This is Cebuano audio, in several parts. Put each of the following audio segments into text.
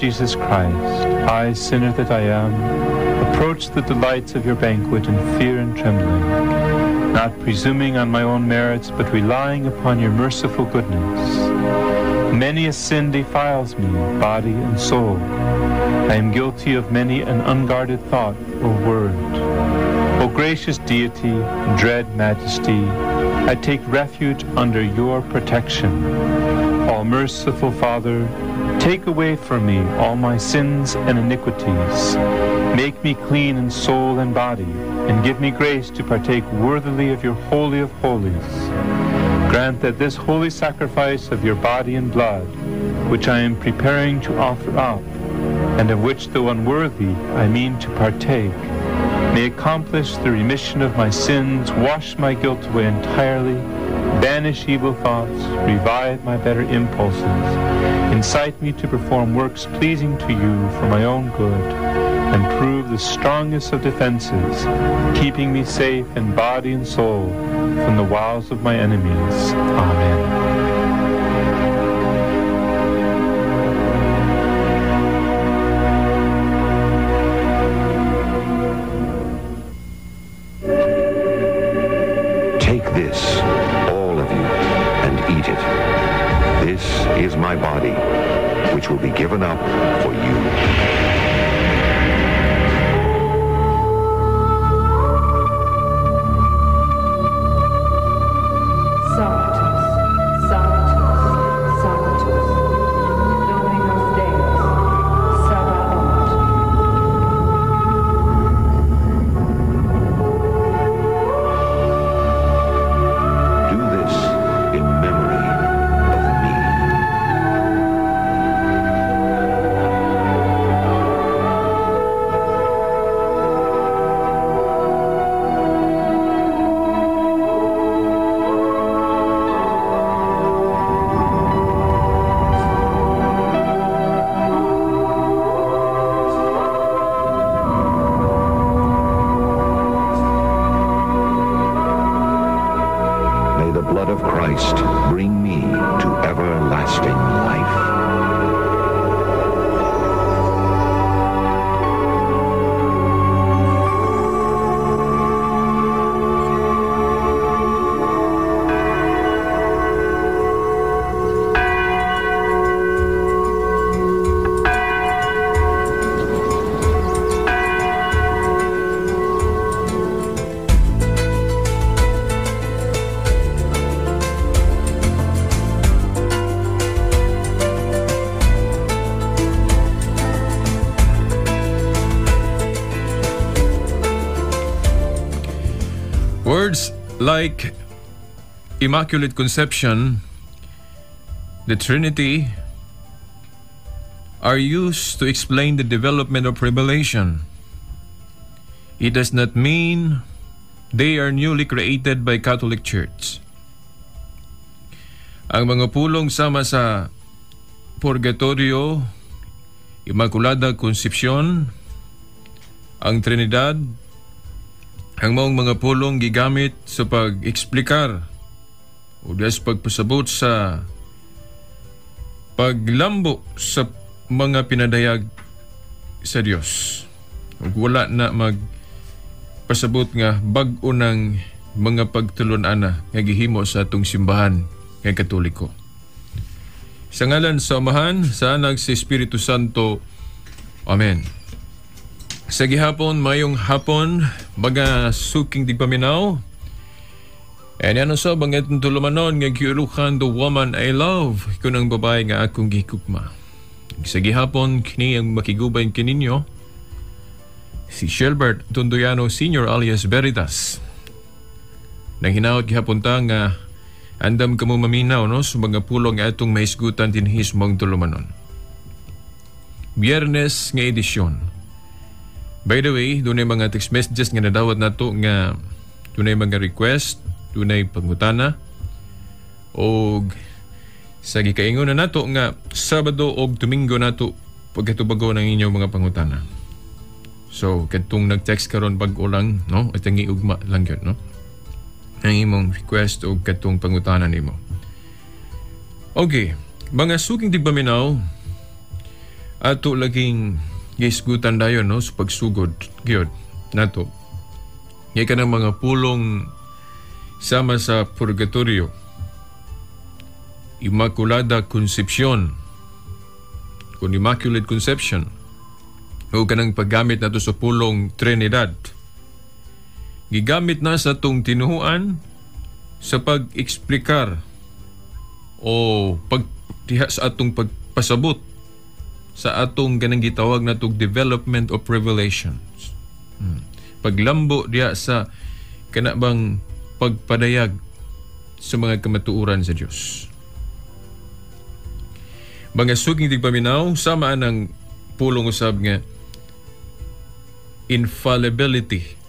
Jesus Christ, I, sinner that I am, approach the delights of your banquet in fear and trembling, not presuming on my own merits, but relying upon your merciful goodness. Many a sin defiles me, body and soul. I am guilty of many an unguarded thought or word. O gracious deity, dread majesty, I take refuge under your protection. All merciful Father, take away from me all my sins and iniquities. Make me clean in soul and body, and give me grace to partake worthily of your holy of holies. Grant that this holy sacrifice of your body and blood, which I am preparing to offer up, and of which, though unworthy, I mean to partake, may accomplish the remission of my sins, wash my guilt away entirely, banish evil thoughts, revive my better impulses, incite me to perform works pleasing to you for my own good, and prove the strongest of defenses, keeping me safe in body and soul from the wiles of my enemies. Amen. Take this, all of you, and eat it. This is my body, which will be given up for you. Sanctus, Sanctus, Sanctus, Dominus Deus, Sabaoth. Do this in memory of me. May the blood of Christ bring me to everlasting life. Words like Immaculate Conception, the Trinity, are used to explain the development of revelation. It does not mean they are newly created by Catholic Church. Ang mga pulong sama sa Purgatorio, Immaculada Concepcion, ang Trinidad, ang maong mga pulong gigamit sa pag-eksplikar o sa pagpasabot sa paglambo sa mga pinadayag sa Dios. Ug wala na magpasabot nga bag-o ng mga pagtulon-ana nga gihimo sa atong simbahan nga Katoliko. Sa ngalan sa Amahan, sa Anak, sa Espiritu Santo. Amen. Sa gihapon, mayong hapon, mga suking tigpaminaw. And ano sa mga itong tulumanon nga giulukan the woman I love, kun ang babae nga akong gihikugma. Sa gihapon, kini ang makigubay kininyo, si Shelbert Tundoyano Sr. alias Veritas. Nang hinaot gihapon ta nga andam kamo maminaw no, sa mga pulong nga atong mahisgutan dinhi sa mong tulumanon. Biyernes nga edisyon. By the way, dunay mga text messages nga nadawat nato nga dunay mga request, dunay pangutana og sa gikaingon na nato nga Sabado og Domingo nato pagkatubago ng inyong mga pangutana. So, kadtong nag-text karon bag-o lang, no? At ang iugma lang yun, no? Ang imong request og kadtong pangutana nimo. Okay, mga suking tigpaminaw, Ato laging gisgutan dayon, no, sa pagsugod gyud nato. Ngay kanang mga pulong sama sa purgatorio, Immaculada Concepcion, kung Immaculate Conception, o kanang paggamit nato sa pulong Trinidad. Gigamit na sa atong tinuhuan sa pag-eksplikar o pagdiha sa atong pagpasabot sa atong ganang gitawag natong development of revelations. Paglambo diha sa kana bang pagpadayag sa mga kamatuoran sa Dios. Mga suking tigpaminaw, sama ang pulong usab nga infallibility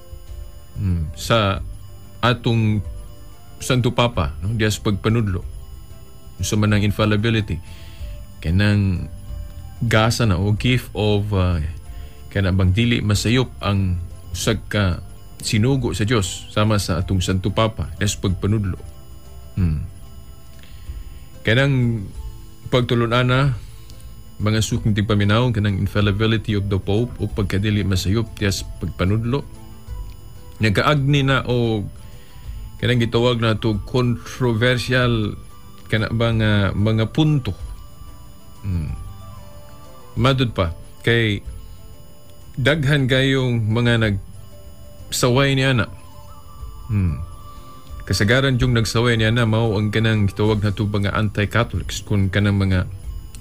sa atong Santo Papa, no, diya sa pagpanudlo. Sa man ang infallibility, kanang gasa na o gift of kana bang dili masayop ang usag ka sinugo sa Dios sama sa atong Santo Papa diya sa pagpanudlo. Kanang pagtulon-ana, mga suking tigpaminaw, kanang infallibility of the Pope o pagkadili masayop diya sa pagpanudlo, nagaagni na o kanang gitawag na to controversial kana bang mga punto. Madud pa kay daghan kayong mga nagsaway niya na. Kasagaran yung nagsaway niya na mao ang kanang gitawag na to mga anti-Catholics, kung kanang mga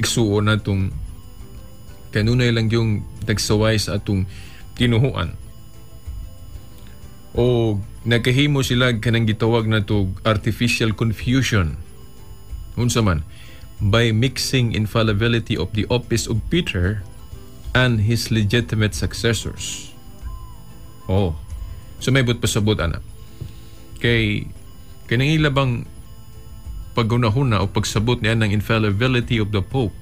igsuon natong kanunay lang yung nagsaway sa atong tinuhuan. O nagkahimo sila kanang gitawag na to artificial confusion. Unsa man? By mixing infallibility of the office of Peter and his legitimate successors. Oh. So may but pasabot ana. Kay kanang ila bang paghunahuna o pagsabot niya ng infallibility of the Pope,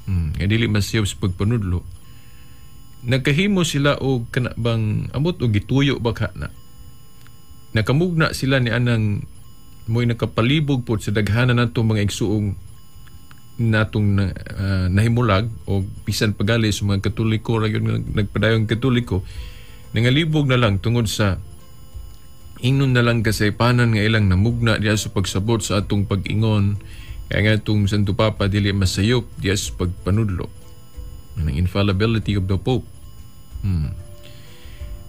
nga dili masiyop sa pagpanudlo, nagkahimo sila og kana bang amot og gituyo ba ka na. Nakamugna sila ni anang mo'y nakapalibog po sa daghanan nato mga igsuong natong nahimulag o bisan pagali sa mga Katoliko ra gyud nagpadayong Katoliko, nangalibog na lang tungod sa ingnon na lang kasaypanan nga ilang namugna diha sa pagsabot sa atong pag-ingon kaya nga itong Santo Papa dili masayop diha sa pagpanudlo ng infallibility of the Pope.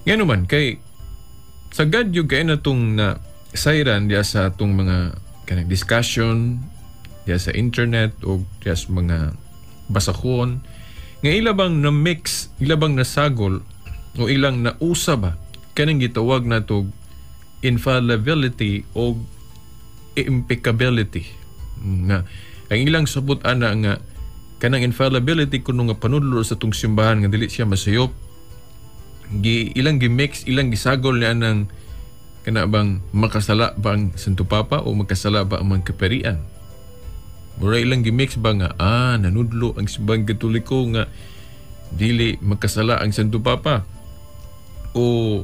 Ngano man kay sagad yung kay natong na sayran diha sa atong mga kanang discussion diha sa internet o diha sa mga basakon nga ila bang na mix, ila bang nasagol o ilang nausa ba kanang gitawag nato infallibility o impeccability. Nga ang ilang sabot ana nga kanang infallibility kuno nga panudlo sa atong simbahan nga dili siya masayop, gi ilang gi-mix, ilang gisagol niya nang kana bang makasala ba ang Santo Papa o makasala ba ang mga kaparian. Mura ilang gi-mix ba nga nanudlo ang simbahang Katoliko nga dili makasala ang Santo Papa o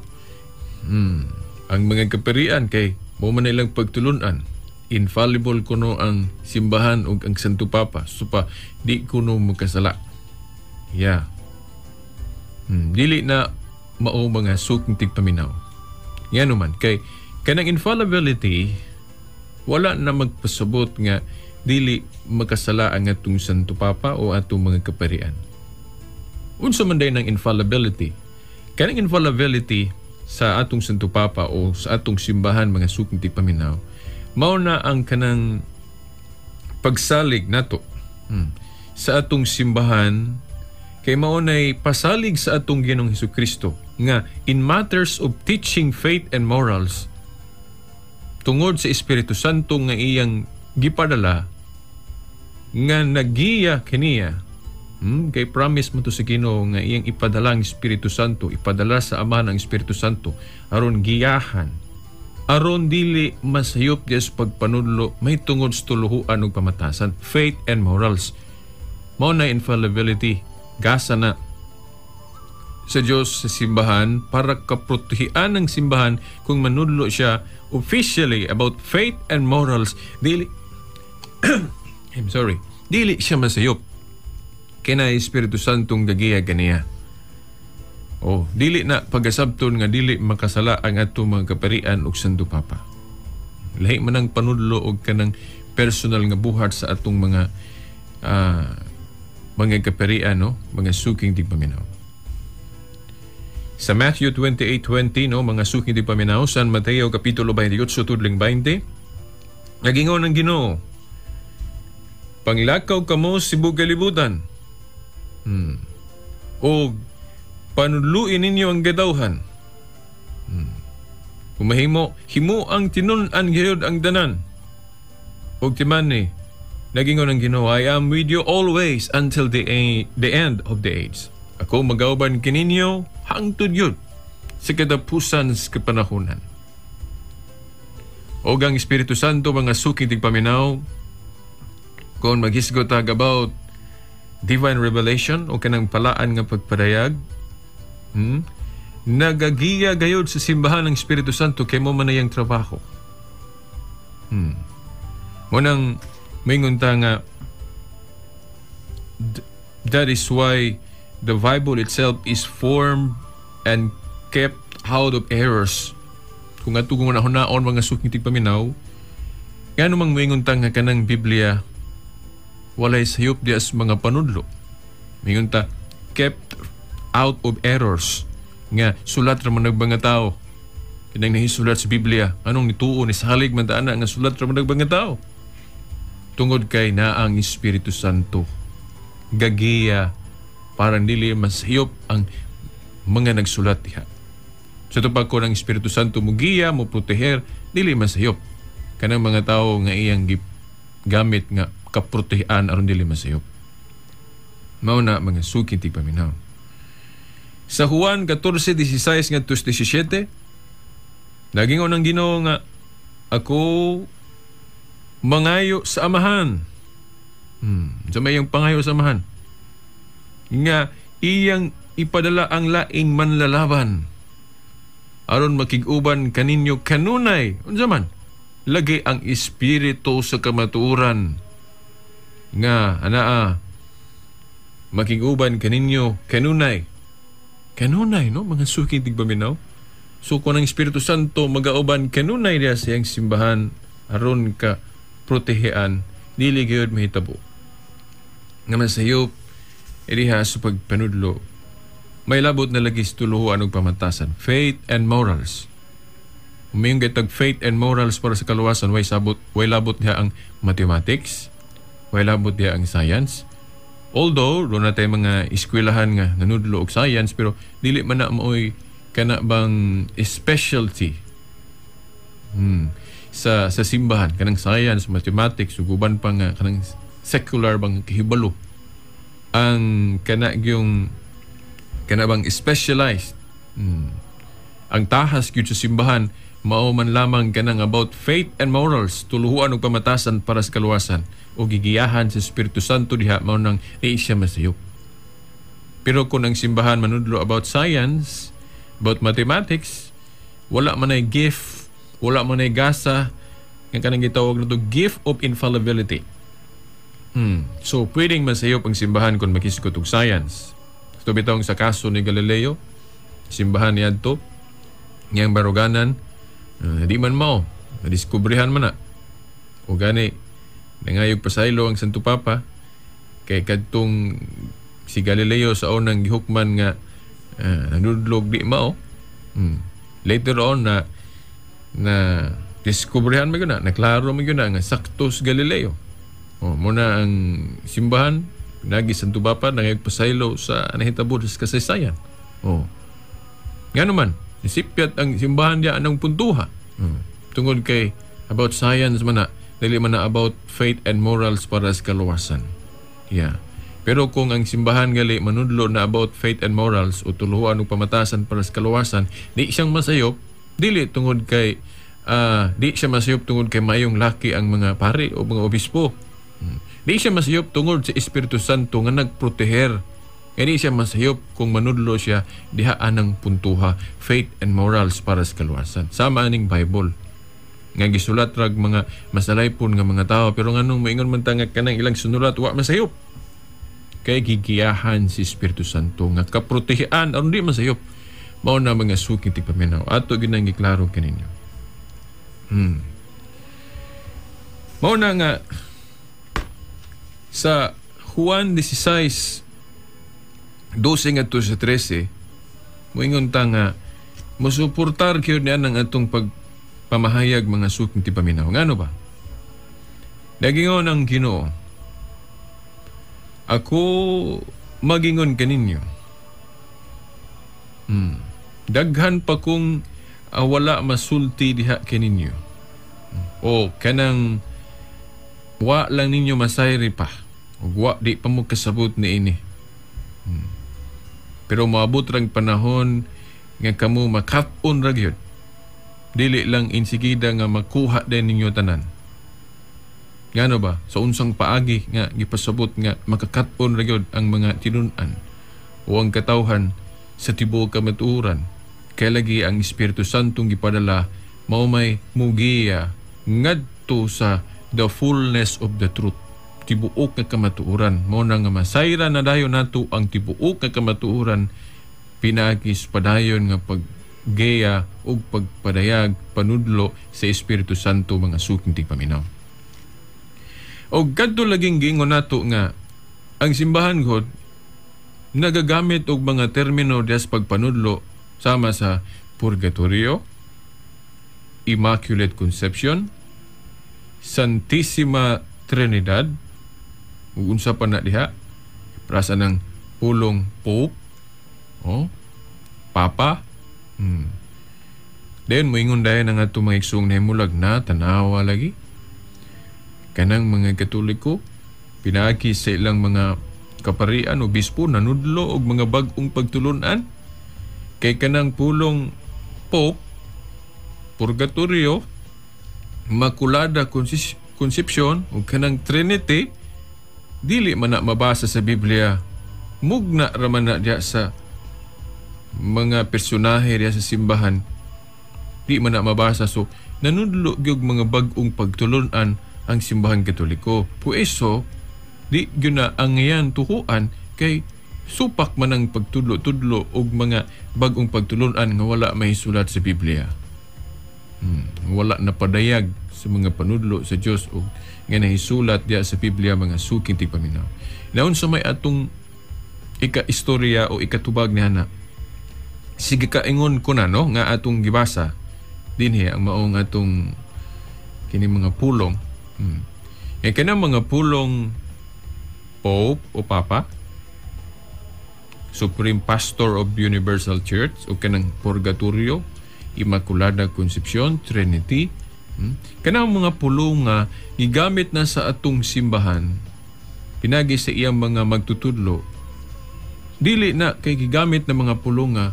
ang mga kaparian kay mo man ilang pagtulunan infallible kuno ang simbahan ug ang Santo Papa, so pa di kuno makasala. Yeah. Dili na mao mga suking tigpaminaw. Ngano man kay kanang infallibility wala na magpasabot nga dili makasala ang atong Santo Papa o atong mga kaparian. Unsa man day ng infallibility? Kanang infallibility sa atong Santo Papa o sa atong simbahan, mga suking tigpaminaw, mao na ang kanang pagsalig nato sa atong simbahan kay mao nay pasalig sa atong Ginoong Hesukristo nga in matters of teaching faith and morals tungod sa Espiritu Santo nga iyang gipadala nga nagiya kaniya. Kay promise mo to sa Ginoo nga iyang ipadala ang Espiritu Santo, ipadala sa Ama ang Espiritu Santo aron giyahan, aron dili masayop diya sa pagpanudlo may tungod sa tuluhuan ug pamatasan, faith and morals. Mao na infallibility, gasa na sa Dios sa simbahan para kaprotehian ng simbahan kung manudlo siya officially about faith and morals, dili I'm sorry, dili siya masayop. Kina Espiritu Santo gagiya kaniya. Oh, dili na pagasabton nga dili makasala ang ato mga kaparian ug Santo Papa. Lahi man ang panudlo og kanang personal nga buhat sa atong mga mga kaparian, no, mga suking tigpaminaw. Sa Matthew 28:20, no, mga suking tigpaminaw, San Mateo kapitulo 28 tudling 20, nagingon ang Ginoo, "Panglakaw kamo sibug kalibutan. O panudluin ninyo ang gadawhan. Kung mahimo, himo ang tinun-an gayud ang danan." Og timani, nagingon ang Ginoo, "I am with you always until the end of the age." Ako magauban kininyo hangtod yun sa katapusan sa kapanahonan. Og ang Espiritu Santo, mga suking tigpaminaw, kung maghisgot tag about divine revelation o kanang palaan nga pagpadayag, nagagiya gayod sa simbahan ng Espiritu Santo kay mo man iyang trabaho. Mo nang maingon ta nga that is why the Bible itself is formed and kept out of errors. Kung ato kung nahunaon, mga suking tigpaminaw, ngano mang moingon ta nga kanang Biblia walay sayop di as mga panudlo? Mingon ta kept out of errors nga sulat ra man mga tao. Kinang nahisulat sa Biblia, anong nituo ni salig man ta ana nga sulat ra man mga tao? Tungod kay naa ang Espiritu Santo gagiya para dili masayop ang mga nagsulat diha. Sa tupag ko ng Espiritu Santo mugiya, mo proteher, dili masayop kanang mga tao nga iyang gamit nga kaprotehan aron dili masayop. Mao na, mga suking tigpaminaw. Sa Juan 14:16 ngadto 17, nagingon ang Ginoo nga ako mangayo sa Amahan. Sa may iyang pangayo sa Amahan nga iyang ipadala ang laing manlalaban aron makig-uban kaninyo kanunay. Unsa man lagi? Ang Espiritu sa kamatuoran nga anaa makig-uban kaninyo kanunay. Kanunay, no, mga suking tigpaminaw. So kung ang Espiritu Santo magauban kanunay diya sa iyang simbahan aron ka protehean, dili gyud mahitabo nga masayop iriha sa pagpanudlo. May labot na lagi sa tuluhuan ug pamatasan, faith and morals. Umayong gitag faith and morals para sa kaluwasan, way sabot, way labot diha ang mathematics, way labot diha ang science. Although doon na tayo mga eskwelahan nga nanudlo og science, pero dili man na maoy kana bang specialty sa simbahan kanang science, mathematics ug uban pa nga kanang secular bang kahibalo. Ang kana yung kana bang specialized, ang tahas gyud sa simbahan mao man lamang kanang about faith and morals, tuluhuan ug pamatasan para sa kaluwasan, o gigiyahan sa Espiritu Santo diha. Mao nang di siya masayop. Pero kung ang simbahan manudlo about science, about mathematics, wala man ay gift, wala man ay gasa nga kanang gitawag nato gift of infallibility. So pwedeng masayop ang simbahan kung makisgot og science. So bitawng sa kaso ni Galileo, simbahan niadto ngayang baruganan, di man mao, nadiskubrehan man na. O gani nangayog pasaylo ang Santo Papa kay kadtong si Galileo sa unang gihukman nga nanudlog di mao. Later on na na diskubrehan man gyud na, naklaro man gyud na nga sakto si Galileo. O, muna ang simbahan nagi Santo Papa nangayog pasaylo sa nahitabo sa kasaysayan. O. Ngano man, nisipyat ang simbahan diya anang puntuha. Tungod kay about science man na, dili man na about faith and morals para sa kaluwasan. Yeah. Pero kung ang simbahan gali manudlo na about faith and morals o tuluhuan ug pamatasan para sa kaluwasan, di siyang masayop, dili tungod kay di siya masayop tungod kay mayong laki ang mga pari o mga obispo. Di siya masayop tungod sa Espiritu Santo nga nagproteher. Kaya di siya masayop kung manudlo siya diha anang puntuha, faith and morals para sa kaluwasan. Sama aning Bible nga gisulat rag mga masalaypon nga mga tao, pero nganong moingon man ta nga kanang ilang sunulat wa masayop? Kay gigiyahan si Espiritu Santo nga kaprotehian aron di masayop. Mao na, mga suking tigpaminaw. Ato ginang giklaro kaninyo. Mao na nga sa Juan 16:12 ngadto sa 13, moingon ta nga mosuportar gyud niya ang atong pagpamahayag, mga suking tigpaminaw. Ngano ba? Nagingon ang Ginoo, "Ako magingon kaninyo. Daghan pa kong wala masulti diha kaninyo. O kanang wa lang ninyo masayri pa. Ug wa di pa mo kasabot niini. Pero moabot rang panahon nga kamo makat-on ra gyud. Dili lang insigida nga makuha din ninyo tanan." Ngano ba? Sa unsang paagi nga gipasabot nga makakat-on ra gyud ang mga tinun-an o ang katawhan sa tibuok kamatuoran? Kay lagi ang Espiritu Santo gipadala mao may mugiya ngadto sa the fullness of the truth, tibuok nga kamatuoran. Mao na nga masayra na dayon nato ang tibuok nga kamatuoran pinaagi sa padayon nga paggeya ug pagpadayag, panudlo sa Espiritu Santo, mga suking tigpaminaw. Og kadto laging giingon nato nga ang simbahan gud nagagamit og mga termino dias pagpanudlo sama sa Purgatorio, Immaculate Conception, Santissima Trinidad, ug unsa pa na diha, prasa ng pulong Pope, oh, Papa. Then moingon dayon ang ato mga igsoong nahimulag na tanawa lagi. Kanang mga Katoliko pinaagi sa ilang mga kaparian o bispo nanudlo og mga bag-ong pagtulunan kay kanang pulong Pope, Purgatorio, Immaculada Conception ug kanang Trinity dili man na mabasa sa Biblia, mugna ra man na diha sa mga personahe diha sa simbahan, di man na mabasa." So nanudlo gyud mga bag-ong pagtulunan ang Simbahan Katoliko. Pueso di gyud na ang yan tuhuan kay supak man ang pagtudlo-tudlo og mga bag-ong pagtulunan nga wala may sulat sa Biblia. Wala na padayag sa mga panudlo sa Dios og nga nahisulat diya sa Biblia, mga suking tigpaminaw. Naon sa may atong ika-istorya o ikatubag ni ana. Sige, kaingon ko na no nga atong gibasa dinhi ang maong atong kini mga pulong. E kanang mga pulong Pope o Papa, Supreme Pastor of Universal Church, o kanang Purgatorio, Immaculada Concepcion, Trinity. Kanang mga pulong nga gigamit na sa atong simbahan pinagi sa iyang mga magtutudlo, dili na kay gigamit na mga pulong nga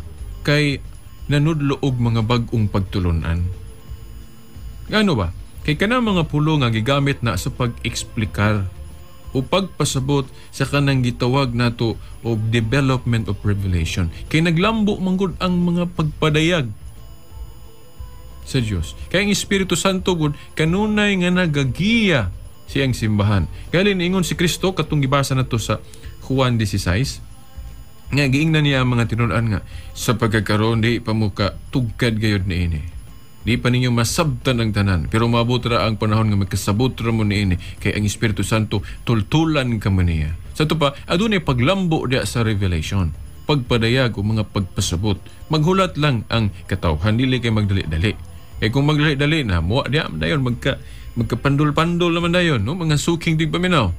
kay nanudlo og mga bag-ong pagtulunan. Ngano ba? Kay kanang mga pulong nga gigamit na sa pag-eksplikar o pagpasabot sa kanang gitawag nato og development of revelation. Kay naglambo man gud ang mga pagpadayag sa Dios. Kay ang Espiritu Santo gud kanunay nga nagagiya siyang simbahan. Galin ingon si Kristo katong gibasa nato sa Juan 16 nga giingnan niya ang mga tinun-an nga sa pagkakaroon di pa mo ka tugkad gayud niini. Di pa ninyo masabtan ang tanan, pero maabot ra ang panahon nga magkasabot ra mo niini kay ang Espiritu Santo tultulan ka man niya. Sa ato pa, adunay paglambo diya sa revelation, pagpadayag o mga pagpasabot. Maghulat lang ang katawhan, dili kay magdali-dali. Eh kung magdali-dali na, muwa diya dayon magkapandol-pandol naman dayon, no? Mga suking tigpaminaw.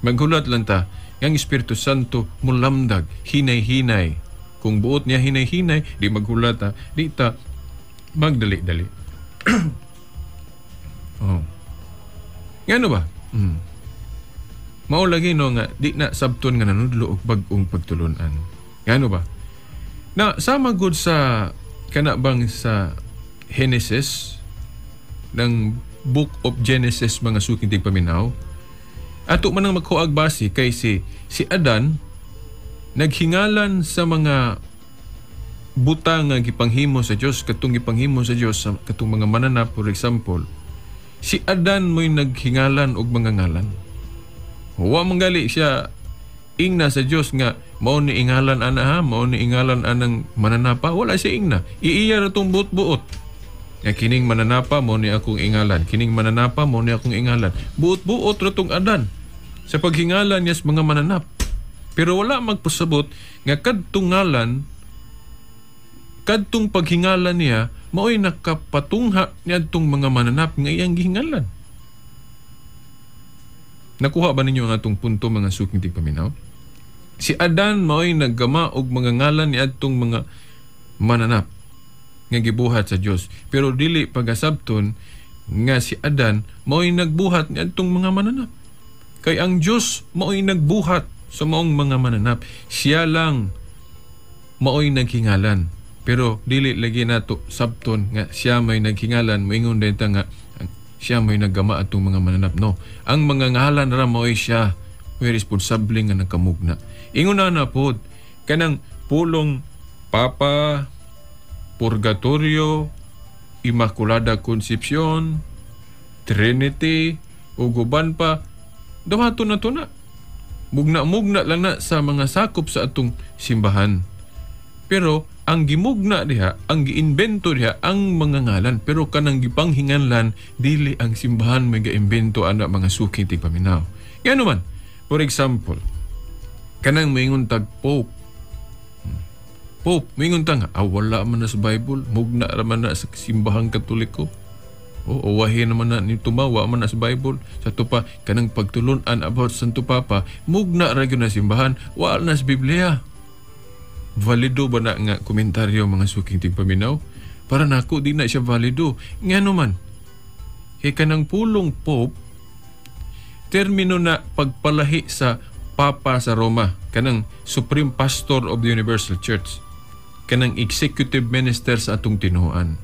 Maghulat lang ta, ang Espiritu Santo mulamdag, hinay-hinay. Kung buot niya hinay-hinay, di maghulat ta, di ta magdali-dali. Oh. Ngano ba? Mao lagi no nga di na sabton nga nanudlo og bag-ong pagtulunan. Ngano ba? Na sama gud sa kana bang sa Genesis, ng Book of Genesis, mga suking tigpaminaw. Ato man ang magkuag basi kay si Adan naghingalan sa mga butang nga gipanghimo sa Dios, katong gipanghimo sa Dios sa katong mga mananap, for example. Si Adan mo'y naghingalan og mga ngalan. Wa man gali siya ingna sa Dios nga mao ni ingalan ana ha, mao ni ingalan anang mananapa, wala siya ingna. Iiya ra tong buot-buot. Nga kining mananapa mao ni akong ingalan, kining mananapa mao ni akong ingalan. Buot-buot ra tong Adan sa paghingalan niya sa mga mananap. Pero wala magpasabot nga kadtong ngalan, kadtong paghingalan niya mao'y nakapatungha niadtong mga mananap nga iyang gihingalan. Nakuha ba ninyo ang atong punto, mga suking tigpaminaw? Si Adan mao'y naggama og mga ngalan niadtong mga mananap nga gibuhat sa Dios. Pero dili pagasabton nga si Adan mao'y nagbuhat niadtong mga mananap. Kay ang Dios mao'y nagbuhat sa maong mga mananap. Siya lang mao'y naghingalan. Pero dili lagi nato sabton nga siya may naghingalan, moingon din ta nga siya may naggama atong mga mananap. No, ang mga ngalan ra mao'y siya may responsable nga nagkamugna. Ingon na pod kanang pulong Papa, Purgatorio, Immaculada Concepcion, Trinity, ug uban pa, dawaton na to na. Mugna-mugna lang na sa mga sakop sa atong simbahan. Pero ang gimugna diha, ang giimbento diha ang mga ngalan, pero kanang gipanghinganlan dili ang simbahan may gaimbento ana, mga suki tigpaminaw. Ngano man, for example, kanang moingon tag Pope. Pope, moingon ta nga, wala man na sa Bible, mugna ra man na sa simbahang Katoliko. O, uwahin naman na ni tumawa man na sa Bible. Sa tupa, kanang pagtulunan about Santo Papa, mugna ra gyud na simbahan, wala na sa Biblia. Valido ba na nga komentaryo, mga suking tigpaminaw? Para nako di na siya valido. Ngano man, kay kanang pulong Pope, termino na pagpalahi sa Papa sa Roma, kanang Supreme Pastor of the Universal Church, kanang executive minister sa atong tinuoan.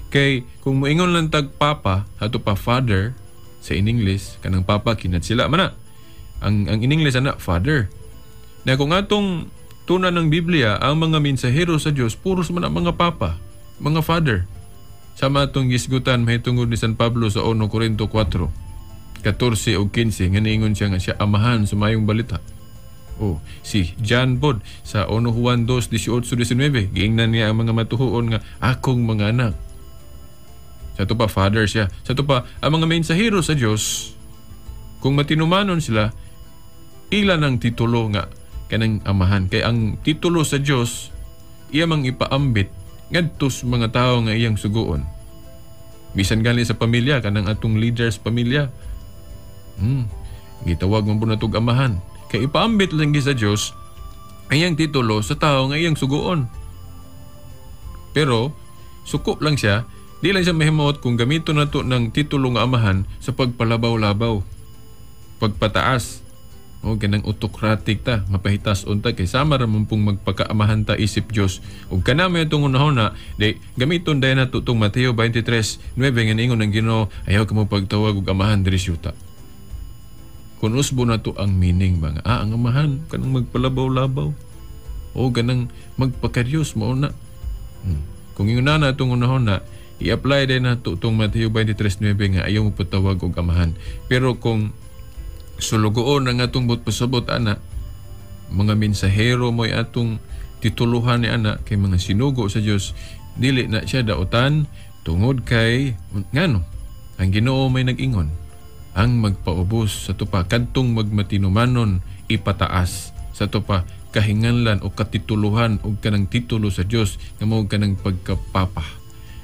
Kay kung moingon lang tag Papa, ato pa Father sa in English, kanang Papa kinat sila man na. Ang in English ana Father. Na kung atong tuna ng Biblia, ang mga mensahero sa Dios puros man ang mga papa, mga father. Sama atong gisgutan mahitungod ni San Pablo sa 1 Corinto 4:14 ug 15 nga niingon siya nga siya amahan sa mayong balita. Oh, si John Bod sa 1 Juan 2:18-19 giingnan niya ang mga matuhuon nga akong mga anak. Sa ito pa, father siya. Sa ito pa, ang mga mensahero sa Dios, kung matinumanon sila, ilan ang titulo nga kanang amahan. Kay ang titulo sa Dios, iya mang ipaambit ngadto sa mga tawo nga iyang suguon. Bisan gali sa pamilya, kanang atong leaders pamilya. Gitawag man po natog amahan. Kay ipaambit lang sa Dios ang iyang titulo sa tawo nga iyang suguon. Pero suko lang siya, di lang siya mahimot kung gamito na to ng titulo nga amahan sa pagpalabaw-labaw, pagpataas. O ganang autocratic ta, mapahitas unta kay sama ra man pong magpakaamahan ta isip Dios. Ug kana may atong unahon na, di gamiton dayon nato tong Mateo 23:9 nga niingon ang Ginoo, ayaw kamo pagtawag og amahan diri syuta. Kun usbo na to ang meaning ba nga, ang amahan kanang magpalabaw-labaw o ganang magpakadiyos mao na. Kung ingon na atong unahon na, i-apply din nato tong Mateo 23:9 nga ayaw mo patawag og amahan. Pero kung sulugoon ang atong butpasabot ana, mga mensahero mo'y atong tituluhan ni ana kay mga sinugo sa Dios, dili na siya daotan tungod kay ngano ang Ginoo may nag-ingon ang magpaubos sa tupa kadtong magmatinumanon ipataas sa tupa kahinganlan o katituluhan og kanang titulo sa Dios nga mao kanang pagkapapa.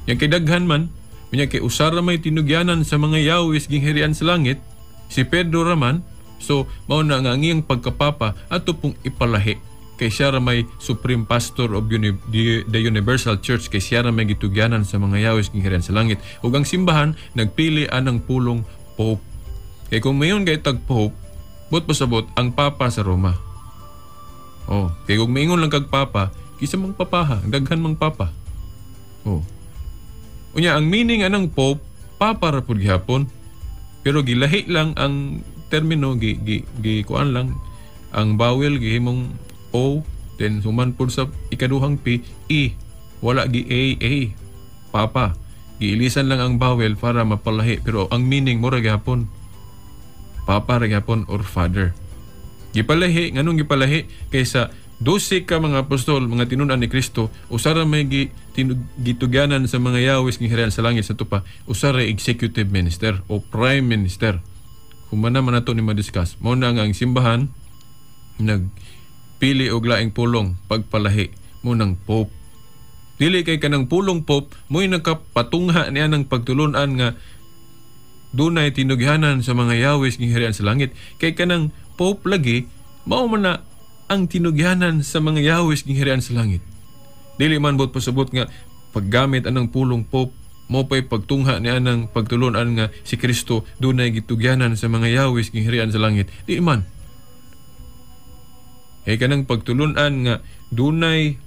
Yang kay daghan man, unya kay usara may tinugyanan sa mga yawis gingharian sa langit, si Pedro raman, so mao na nga ang iyang pagkapapa ato pong ipalahi kay siya ra may Supreme Pastor of the Universal Church, kay siya ra may gitugyanan sa mga yawis gingharian sa langit. Ug ang simbahan nagpili anang pulong Pope. Kay kung mayon kay tag Pope, buot pasabot ang Papa sa Roma. Oh, kay kung maingon lang kag Papa, kisa mang papaha, daghan mang Papa. Oh. Unya ang meaning anang Pope, Papa ra pud gihapon. Pero gilahi lang ang termino, gi kuan lang ang vowel gihimong O, then human pud sa ikaduhang P, E, wala gi A, A, Papa. Giilisan lang ang vowel para mapalahi, pero ang meaning mura gihapon. Papa ra gyapon or father. Gipalahi, nganong gipalahi kaysa 12 ka mga apostol, mga tinun-an ni Kristo, usa ra may gitugyanan sa mga yawis ng harian sa langit sa tupa, usa ra executive minister o prime minister. Human naman nato ni madiscuss. Mao na nga ang simbahan nagpili og laing pulong pagpalahi mo ng pope. Dili kay kanang pulong pope mo'y nakapatungha niya ng pagtulunan nga dunay tinugyanan sa mga yawis ng harian sa langit. Kay kanang pope lagi mao man na ang tinugyanan sa mga yawis ng harian sa langit. Dili man bot pasabot nga paggamit anang pulong pope mo pa'y pagtungha niya ng pagtulunan nga si Kristo dunay gitugyanan sa mga yawis ng harian sa langit. Di man. Kay kanang pagtulunan nga dunay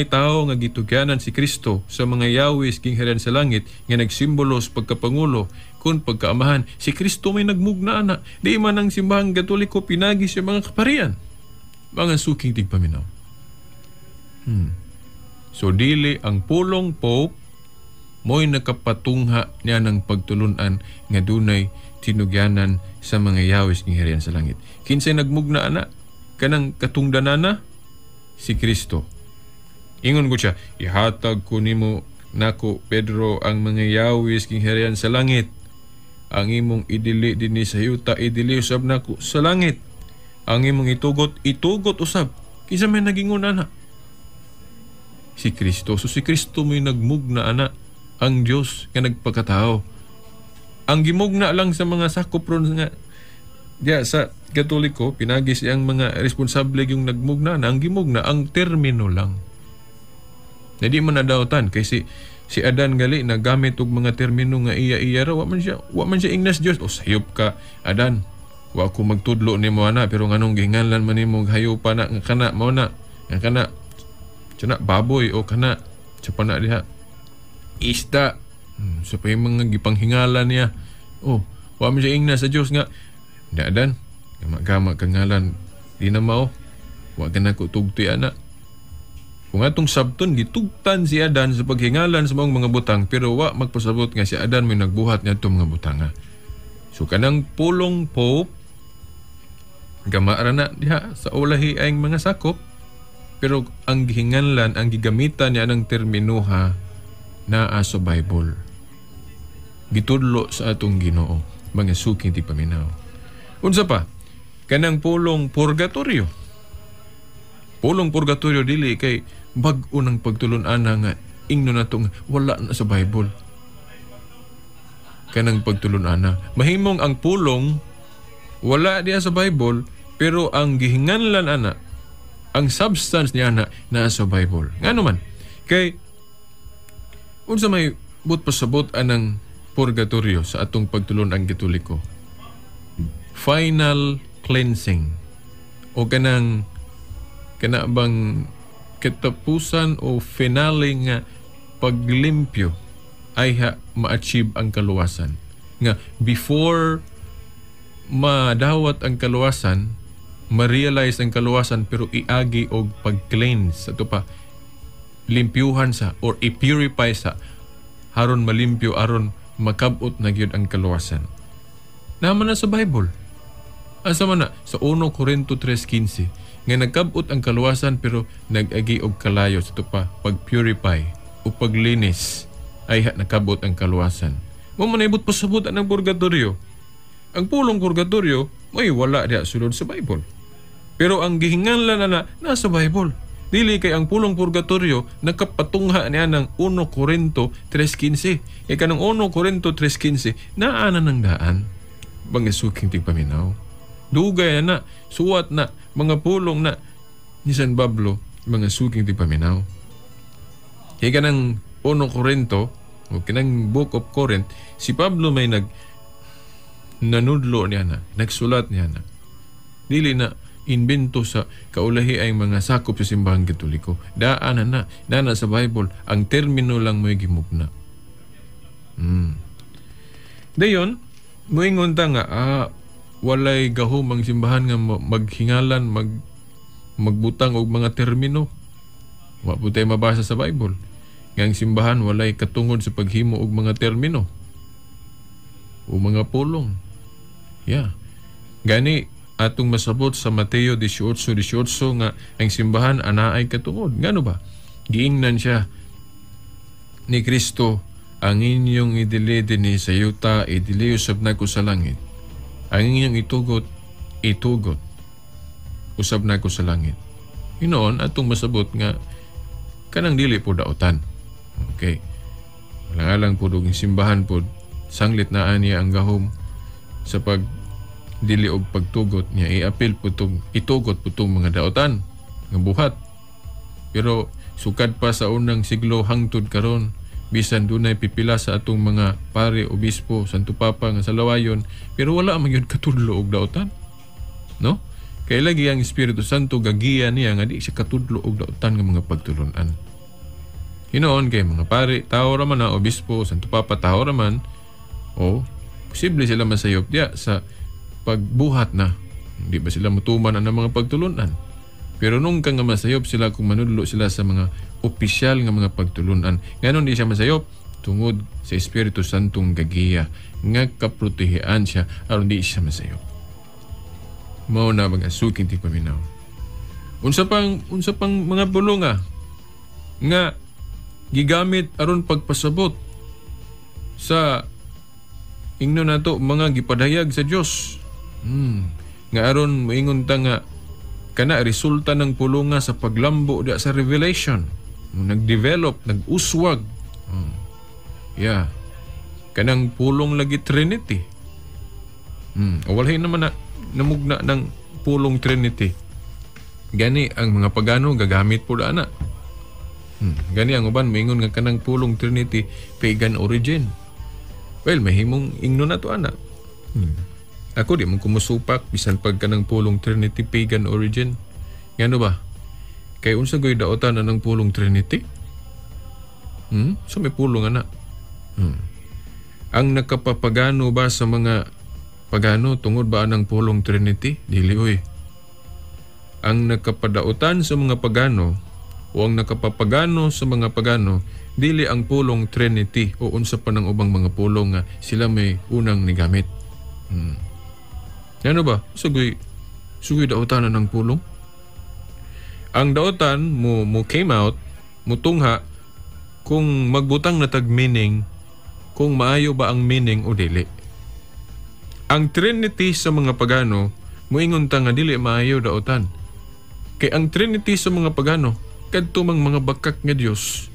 tao nga gitugyanan si Kristo sa mga yawis king harian sa langit nga nagsimbolo sa pagkapangulo kun pagkaamahan, si Kristo may nagmugna ana. Di man ang simbahang Katoliko pinagi sa mga kaparian, mga suking tigpaminaw. So dili ang pulong pope mo'y nakapatungha niya ng pagtulunan nga dunay tinugyanan sa mga yawis ng harian sa langit. Kinsay nagmugna ana kanang katungdanana? Si Kristo. Ingon ko siya, ihatag ko nimo nako Pedro ang mga yawis king harian sa langit. Ang imong idili dinhi sa yuta, idili usab nako sa langit. Ang imong itugot, itugot usab. Kinsa may nagingon ana? Si Kristo. So si Kristo may nagmugna ana, ang Dios nga nagpakatao. Ang gimugna lang sa mga sakop ron nga diya sa Katoliko, pinagi siyang mga responsable yung nagmugna na, ang gimugna, ang termino lang. Na di man nadawtan, kay si Adan gali nagamit og mga termino nga iya-iya ra, wa man siya ingnas Dios. O sayop ka, Adan, wa ko magtudlo nimo ana, pero nganong gihinganlan man nimo hayop na nga kana mao na, nga kana tsana baboy o kana sa pana diha isda. Sa pa yung mga gipanghingalan niya. Oh, wa man siya ingnas sa Dios nga da Adan, gama-gama ka ngalan, di na mao, wa ka na ko tugti ana. Kung atong sabton, gitugtan si Adan sa paghingalan sa mga butang, pero wa magpasabot nga si Adan may nagbuhat niya itong mga butanga. So kanang pulong pope, gama ra na diha sa ulahi ang mga sakop, pero ang gihinganlan, ang gigamitan niya ng terminuha naa sa Bible. Gitudlo sa atong Ginoo, mga suking ti paminaw. Unsa pa? Kanang pulong purgatorio. Pulong purgatorio dili kay bag-o ng pagtulun-an nga ingno na itong wala na sa Bible. Kanang pagtulun-an. Mahimong ang pulong wala diya sa Bible, pero ang gihinganlan ana, ang substance niya ana naa sa Bible. Ngano man? Kay unsa may but pasabot anang purgatorio sa atong pagtulun-ang Katoliko? Final cleansing o kanang kana bang katapusan o finale nga paglimpyo ay ha ma-achieve ang kaluwasan. Nga before madawat ang kaluwasan, ma-realize ang kaluwasan, pero iagi og pag-cleanse ato pa, limpyuhan sa or i-purify sa aron malimpyo, aron makabot na gyud ang kaluwasan. Naman na sa Bible. Asa man na? Sa 1 Corinto 3:15 nga nagkabot ang kaluwasan pero nag-agi og kalayo sa pa pag-purify o paglinis ay nakabot ang kaluwasan. Mo man ibot pasabot ang purgatorio. Ang pulong purgatorio may wala diha sulod sa Bible. Pero ang gihinganlan na nasa Bible. Dili kay ang pulong purgatorio nakapatungha niya ng 1 Corinto 3:15. Kay kanang 1 Corinto 3:15 naa na ng daan. Mga suking tigpaminaw. Dugay na, suwat na, mga pulong na ni San Pablo, mga suking tigpaminaw. Kay kanang 1 Corinto o kanang Book of Corinth, si Pablo may nanudlo niya na, nagsulat niya na. Dili na invento sa kaulahi ay mga sakop sa simbahang Katoliko. Daan na, daan na sa Bible, ang termino lang mo'y gimugna. Dayon, moingon ta nga, walay gahom ang simbahan nga maghingalan, magbutang og mga termino. Wa po tayo mabasa sa Bible nga ang simbahan walay katungod sa paghimo og mga termino o mga pulong. Yeah. Gani atong masabot sa Mateo 18:18 nga ang simbahan anaay katungod. Ngano ba? Giingnan siya ni Kristo, ang inyong idili dinhi sa yuta, idili usab nako sa langit. Ang inyong itugot, itugot usab nako sa langit. Hinoon atong masabot nga kanang dili po daotan. Okay. Alang-alang po og simbahan po sanglit na niya ang gahom sa pag dili og pagtugot niya, iapil po tong itugot po tong mga daotan nga buhat. Pero sukad pa sa unang siglo hangtod karon, bisan dunay pipila sa atong mga pare, obispo, Santo Papa nga sa lawayon, pero wala man gyud katudlo og daotan. No? Kay lagi ang Espiritu Santo gagiya niya nga di siya katudlo og daotan nga mga pagtulun-an. Hinoon kay mga pare, tao ra man na, obispo, Santo Papa, tao ra man, o posible sila masayop diya sa pagbuhat na. Hindi ba sila mutuman ang mga pagtulunan? Pero nung ka nga masayop sila kung manudlo sila sa mga opisyal nga mga pagtulunan. Nganon di siya masayop? Tungod sa Espiritu Santong gagiya nga kaprotehean siya aron di siya masayop. Mao na mga suking tigpaminaw. Unsa pang mga bulunga nga gigamit aron pagpasabot sa ingno nato mga gipadayag sa Dios. Nga aron moingon ta nga kana resulta ng pulunga sa paglambo da sa revelation. Nagdevelop, nag-uswag. Yeah. Kanang pulong lagi Trinity. Walay naman na namugna ng pulong Trinity. Gani ang mga pagano gagamit po da ana. Gani ang uban moingon nga kanang pulong Trinity pagan origin. Well, mahimong ingno na to ana. Ako di man kumusupak bisan pag kanang pulong Trinity pagan origin. Ngano ba? Kay unsa goy daotan anang pulong Trinity? So may pulong ana. Ang nakapapagano ba sa mga pagano tungod ba anang pulong Trinity? Dili oy. Ang nakapadaotan sa mga pagano o ang nakapapagano sa mga pagano dili ang pulong Trinity o unsa pa ng ubang mga pulong nga sila may unang nigamit. Ano ba? Sugoy daotan ng pulong. Ang daotan mo came out, mutungha kung magbutang na tag meaning, kung maayo ba ang meaning o dili. Ang Trinity sa mga pagano, muingon ta nga dili maayo daotan. Kay ang Trinity sa mga pagano, kadto mang mga bakak nga Dios,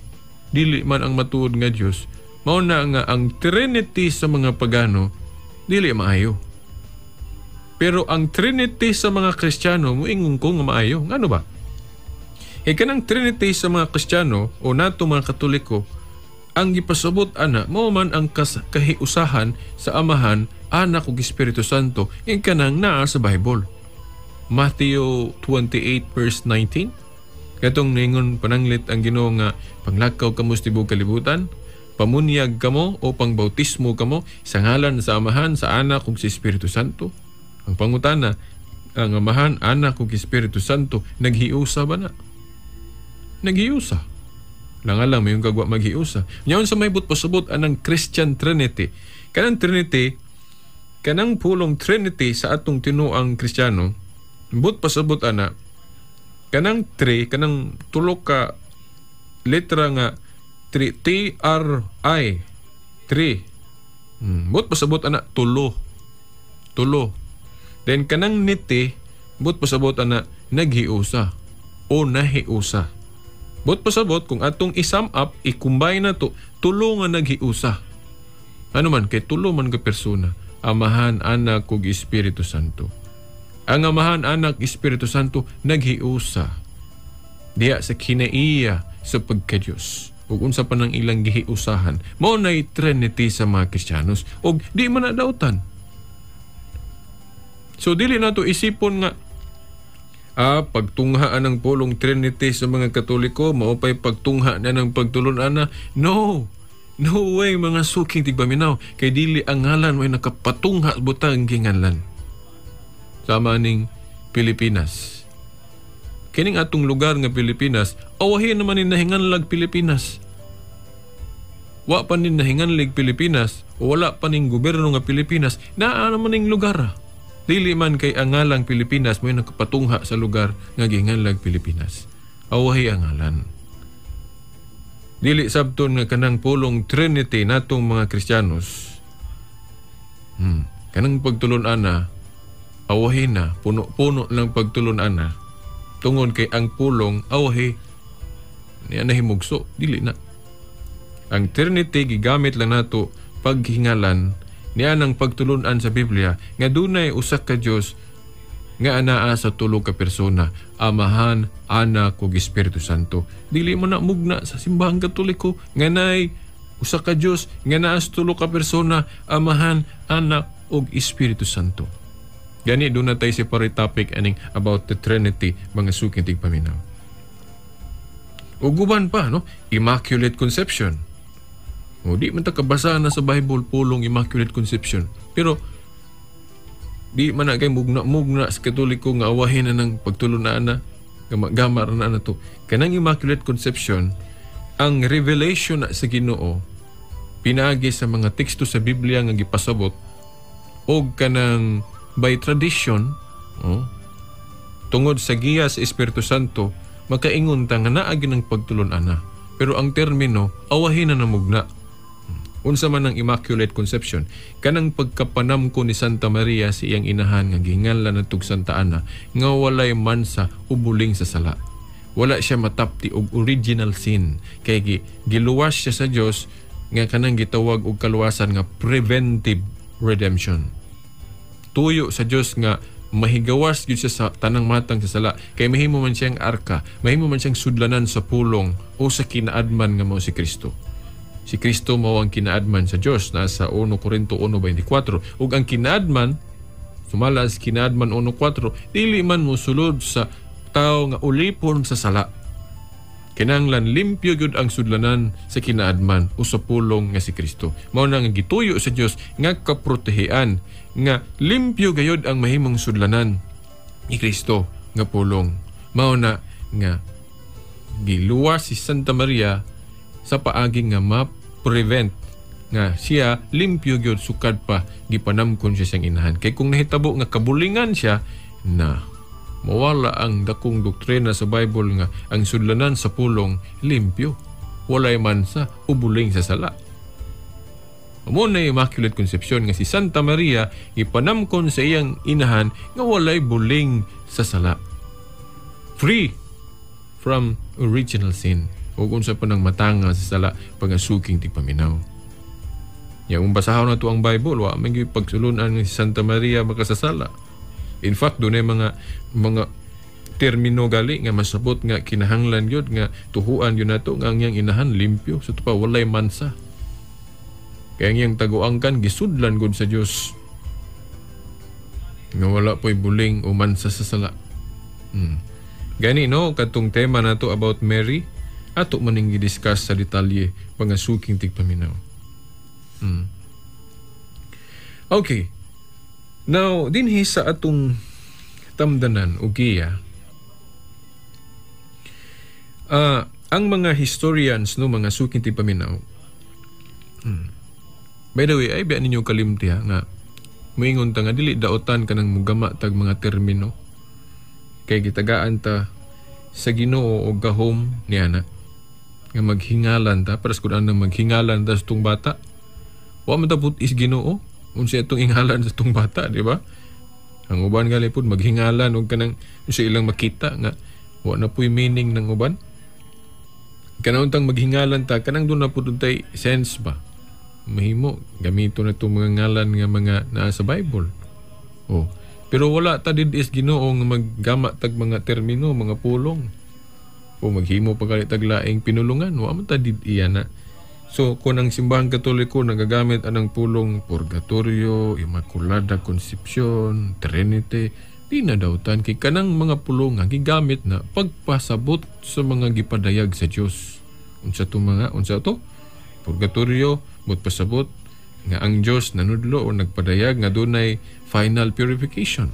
dili man ang matuod nga Dios, mao na nga ang Trinity sa mga pagano dili maayo. Pero ang Trinity sa mga Kristiyano moingon ko nga maayo. Ngano ba? E kanang Trinity sa mga Kristiyano o nato mga Katoliko, ang gipasabot ana mao man ang kahiusahan sa Amahan, Anak ug Espiritu Santo, ing kanang naa sa Bible. Matthew 28 verse 19. Katong ningon pananglit ang Ginoo nga panglakaw kamo sa tibuok kalibutan, pamunyag kamo o pangbautismo kamo sa ngalan sa Amahan, sa Anak ug sa Espiritu Santo. Ang pangutana, ang Amahan, Anak ug Espiritu Santo naghiusa ba na? Naghiusa. Langalang may yung kagwa maghiusa. Nyaon sa may pasabot anang Christian Trinity. Kanang Trinity, kanang pulong Trinity sa atong tinuang Kristiyano, but pasabot ana, kanang tri, kanang tulo ka letra nga tri, T-R-I, tri. But pasabot ana, tulo. Tulo. Then kanang niti, but pasabot ana, naghiusa o nahiusa. But pasabot kung atong i-sum up, i-combine na to, tulo nga naghiusa. Ano man, kay tulo man ka persona, Amahan, Anak, ug Espiritu Santo. Ang Amahan, Anak, Espiritu Santo naghiusa diya sa kinaiya sa pagka-Diyos. Ug unsa pa nang ilang gihiusahan, mao nay Trinity sa mga Kristiyanos ug di man na dautan. So dili nato isipon nga pagtungha ang pulong Trinity sa mga Katoliko, mao pay pagtungha na ng pagtulun-an na. No. No way mga suking tigpaminaw, kay dili ang ngalan may nakapatungha butang ginganlan. Sama ning Pilipinas. Kining atong lugar nga Pilipinas, awahin naman ni nahinganlag Pilipinas. Wa pa ni nahinganlig Pilipinas, o wala pa ning gobyerno nga Pilipinas, naa naman ning lugar. Dili man kay ang ngalang Pilipinas mo nakapatungha sa lugar nga gihinganlag Pilipinas. Awahi ang ngalan. Dili sabton nga kanang pulong Trinity natong mga Kristiyanos. Kanang pagtulon-ana, awahi na, puno-puno lang pagtulon-ana. Tungod kay ang pulong awahi niya nahimugso, dili na. Ang Trinity gigamit lang nato paghingalan niya ng pagtulunan sa Biblia nga dunay usa ka Dios nga anaa sa tulo ka persona, Amahan, Anak ug Espiritu Santo. Dili mo na mugna sa simbahang Katoliko nga naay usa ka Dios nga naa sa tulo ka persona, Amahan, Anak ug Espiritu Santo. Gani doon na tayo separate topic aning about the Trinity, mga suking tigpaminaw. Ug uban pa, no? Immaculate Conception. O, di man ta kabasa na sa Bible pulong Immaculate Conception. Pero di man na kay mugna-mugna sa Katoliko nga awahin na ng pagtulunaan na, gama na na to. Kanang Immaculate Conception, ang revelation na sa Ginoo pinaagi sa mga teksto sa Biblia nga gipasabot og kanang by tradition, oh, tungod sa giya sa Espiritu Santo, makaingon ta nga naa ng pagtulun-ana. Pero ang termino awahin na namugna. Unsa man ang Immaculate Conception, kanang pagkapanamko ni Santa Maria sa iyang inahan nga gihinganlan natog Santa Ana nga walay mansa o buling sa sala. Wala siya matapti og original sin kay giluwas siya sa Dios nga kanang gitawag og kaluwasan nga preventive redemption. Tuyo sa Dios nga mahigawas gyud siya sa tanang matang sa sala kay mahimo man siyang arka, mahimo man siyang sudlanan sa pulong o sa kinaadman nga mao si Kristo. Si Kristo mao ang kinaadman sa Dios, nasa 1 Corinto 1:24. Ug ang kinaadman sumala sa kinaadman 1:4, dili man mosulod sa tawo nga ulipon sa sala. Kinahanglan limpyo gyud ang sudlanan sa kinaadman o sa pulong nga si Kristo. Mao na nga gituyo sa Dios nga kaprotehean nga limpyo gayud ang mahimong sudlanan ni Kristo nga pulong. Mao na nga giluwas si Santa Maria sa paagi nga ma-prevent nga siya limpyo gyud sukad pa gipanamkon siya siyang inahan. Kay kung nahitabo nga kabulingan siya, na mawala ang dakong doktrina sa Bible nga ang sudlanan sa pulong limpyo, walay mansa o buling sa sala. Amo na Immaculate Conception nga si Santa Maria ipanamkon sa iyang inahan nga walay buling sa sala. Free from original sin. O unsa pa nang matanga sa sala pagasuking tigpaminaw. Ya, kung basahon na to ang Bible, wa man gyud pagsulun-an si Santa Maria makasasala. In fact, dunay mga termino gali nga masabot nga kinahanglan gyud nga tuhuan gyud nato nga ang iyang inahan limpyo sa tupa walay mansa. Kaya ang iyang taguangkan gisudlan gud sa Dios nga wala po'y buling o mansa sa sala. Gani no katong tema nato about Mary ato maning gi-discuss sa detalye mga suking tigpaminaw. Okay. Now, dinhi sa atong tamdanan o giya, ang mga historians, no, mga suking tigpaminaw, by the way, ay biya ninyo kalimti ha, nga muingon ta nga dili daotan kanang mugama tag mga termino kay gitagaan ta sa Ginoo og gahom niya na nga maghingalan ta, paras kun anang maghingalan ta sa tong bata. Wa man ta put is Ginoo unsa itong inghalan sa tong bata, di ba? Ang uban gali pud maghingalan og kanang unsa ilang makita nga wa na puy meaning ng uban. Kanang untang maghingalan ta, kanang doon na pud untay sense ba? Mahimo gamito na itong mga ngalan nga mga naa sa Bible. Oh, pero wala ta did is Ginoo nga maggama tag mga termino, mga pulong. O maghimo pa gali tag laing pinulungan, wa man ta did iya na. So kung ang simbahang Katoliko nagagamit anang pulong Purgatorio, Immaculada Concepcion, Trinity, di na dautan kay kanang mga pulong nga gigamit na pagpasabot sa mga gipadayag sa Dios. Unsa to mga unsa to? Purgatorio but pasabot nga ang Dios nanudlo o nagpadayag nga dunay final purification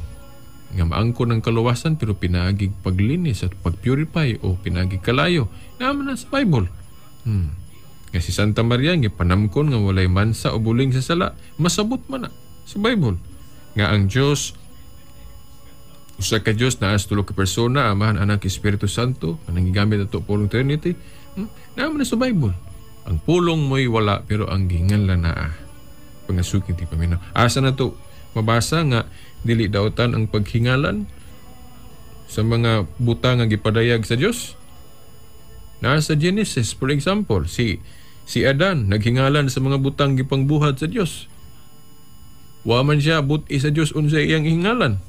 nga maangkon ang kaluwasan pero pinaagig paglinis at pagpurify o pinaagig kalayo naman na sa Bible. Nga si Santa Maria nga panamkon nga walay mansa o buling sa sala, masabot man na sa Bible nga ang Dios Usa ka Dios naa sa tulo ka persona, Amahan, Anak, Espiritu Santo, anang gigamit ato pulong Trinity. Naa man na sa Bible. Ang pulong mo'y wala pero ang gihingalan naa. Pangasuking tigpaminaw. Asa na to mabasa nga dili dautan ang paghingalan sa mga butang nga gipadayag sa Dios? Nasa Genesis, for example, si si Adan naghingalan sa mga butang gipangbuhat sa Dios. Wa man siya but sa Dios unsa iyang hingalan.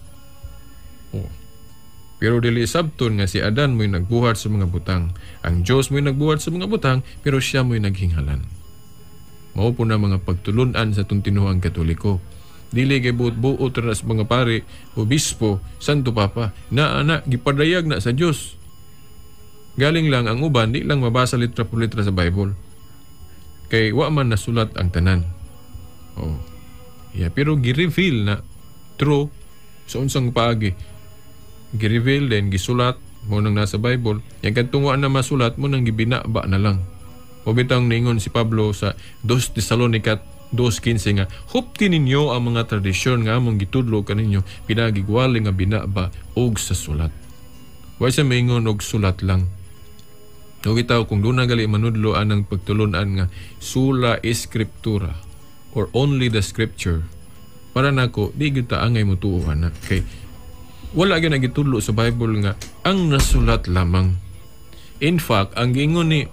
Oh. Pero dili sabton nga si Adan mo'y nagbuhat sa mga butang. Ang Dios mo'y nagbuhat sa mga butang, pero siya mo'y naghingalan. Mao po na mga pagtulunan sa atong tinuohang Katoliko. Dili kay buot-buot ra sa mga pari, obispo, Santo Papa, na ana gipadayag na sa Dios. Galing lang ang uban di lang mabasa litra por litra sa Bible. Kay wa man nasulat ang tanan. Oh. Yeah, pero gi-reveal na true sa unsang paagi. Gi-reveal then gisulat mo nang nasa Bible. Yang kadtong wa na masulat mo nang gibinaba na lang. O bitang ningon si Pablo sa 2 Tesalonica 2:15 nga hupti ninyo ang mga tradisyon nga among gitudlo kaninyo pinagigwali nga binaba og sa sulat. Wa siya maingon og sulat lang. O bitaw kung doon na gali manudlo anang pagtulunan nga sola scriptura or only the scripture, para nako di gyud ta angay motuo ana kay wala gyud gitudlo sa Bible nga ang nasulat lamang. In fact, ang giingon ni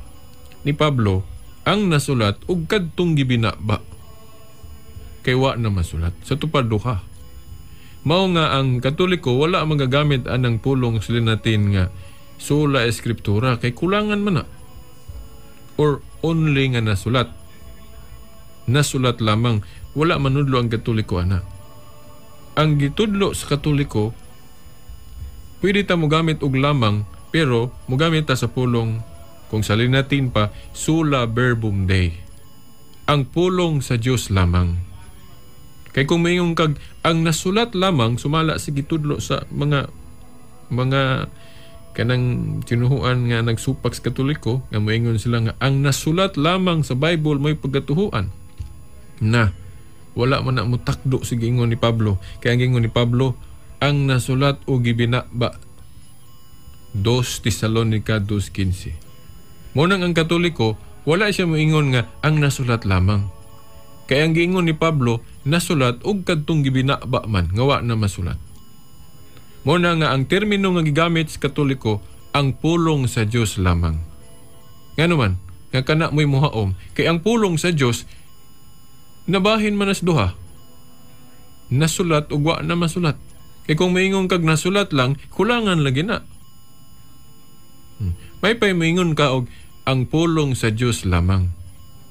Pablo, ang nasulat ug kadtong gibinaba kay wa na masulat sa tupad duha. Mao nga ang Katoliko wala magagamit anang pulong sa Latin nga sola scriptura kay kulangan man na, or only nga nasulat. Nasulat lamang, wala manudlo ang Katoliko ana. Ang gitudlo sa Katoliko, pwede ta mogamit og lamang, pero mogamit ta sa pulong kung sa Latin pa, sola verbum Dei. Ang pulong sa Dios lamang. Kay kung mayong kag ang nasulat lamang, sumala sa gitudlo sa mga kanang tinuhuan nga nagsupak sa Katoliko, nga moingon sila nga ang nasulat lamang sa Bible may pagkatuhuan. Na wala man na mutakdo sa giingon ni Pablo. Kaya ang giingon ni Pablo, ang nasulat o gibinaba. 2 Tesalonica 2:15. Mo nang ang Katoliko, wala siya moingon nga ang nasulat lamang. Kaya ang giingon ni Pablo, nasulat og kadtong gibinaba man nga wa na masulat. Mo na nga ang termino nga gigamit sa Katoliko, ang pulong sa Dios lamang. Ngano man, nga kana mo'y muhaom, kay ang pulong sa Dios nabahin man as duha. Nasulat ug wa na masulat. Kay kung moingon kag nasulat lang, kulangan lagi na. May pay moingon ka og ang pulong sa Dios lamang.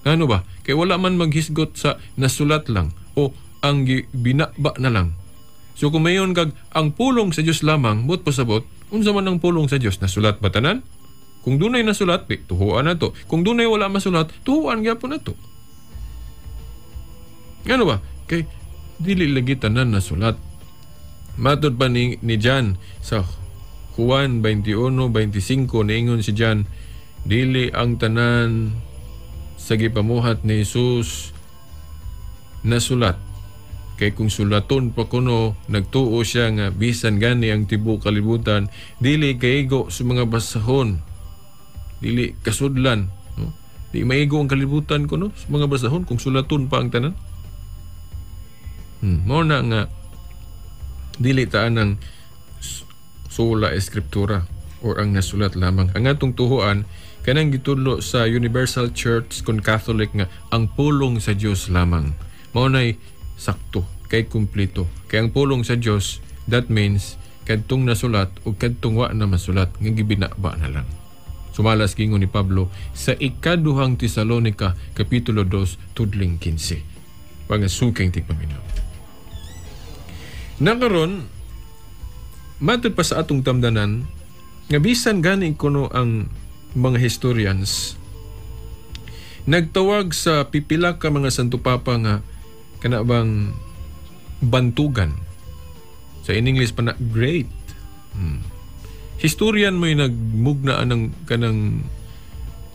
Ngano ba? Kay wala man maghisgot sa nasulat lang o ang binaba na lang. So kung mayon kag ang pulong sa Dios lamang, but pasabot, unsa man ang pulong sa Dios? Nasulat ba tanan? Kung dunay nasulat, di, tuhuan na to. Kung dunay wala masulat, tuhuan gyapon na to. Ngano ba? Kay dili lagi tanan nasulat. Matod pa ni John sa Juan 21:25, niingon si John, dili ang tanan sa gipamuhat ni Jesus nasulat. Kay kung sulaton pa kuno, nagtuo siya nga bisan gani ang tibuok kalibutan, dili kaigo sa mga basahon, dili kasudlan, no? Di maigo ang kalibutan kuno sa mga basahon kung sulaton pa ang tanan. Mao na nga dili ta anang sola scriptura or ang nasulat lamang. Ang atong tuhuan kanang gitudlo sa Universal Church kon Catholic nga ang pulong sa Dios lamang. Mao nay sakto kay kumpleto. Kay ang pulong sa Dios, that means kadtong nasulat o kadtong wa na masulat nga gibinaba na lang. Sumalas gingon ni Pablo sa ikaduhang Tesalonika kapitulo 2 tudling 15. Pangasuking tigpaminaw. Nakaron matud pa sa atong tamdanan nga bisan gani kuno ang mga historians nagtawag sa pipila ka mga Santo Papa nga kana bang bantugan. Sa in English pa na great. Historian mo'y nagmugna anang kanang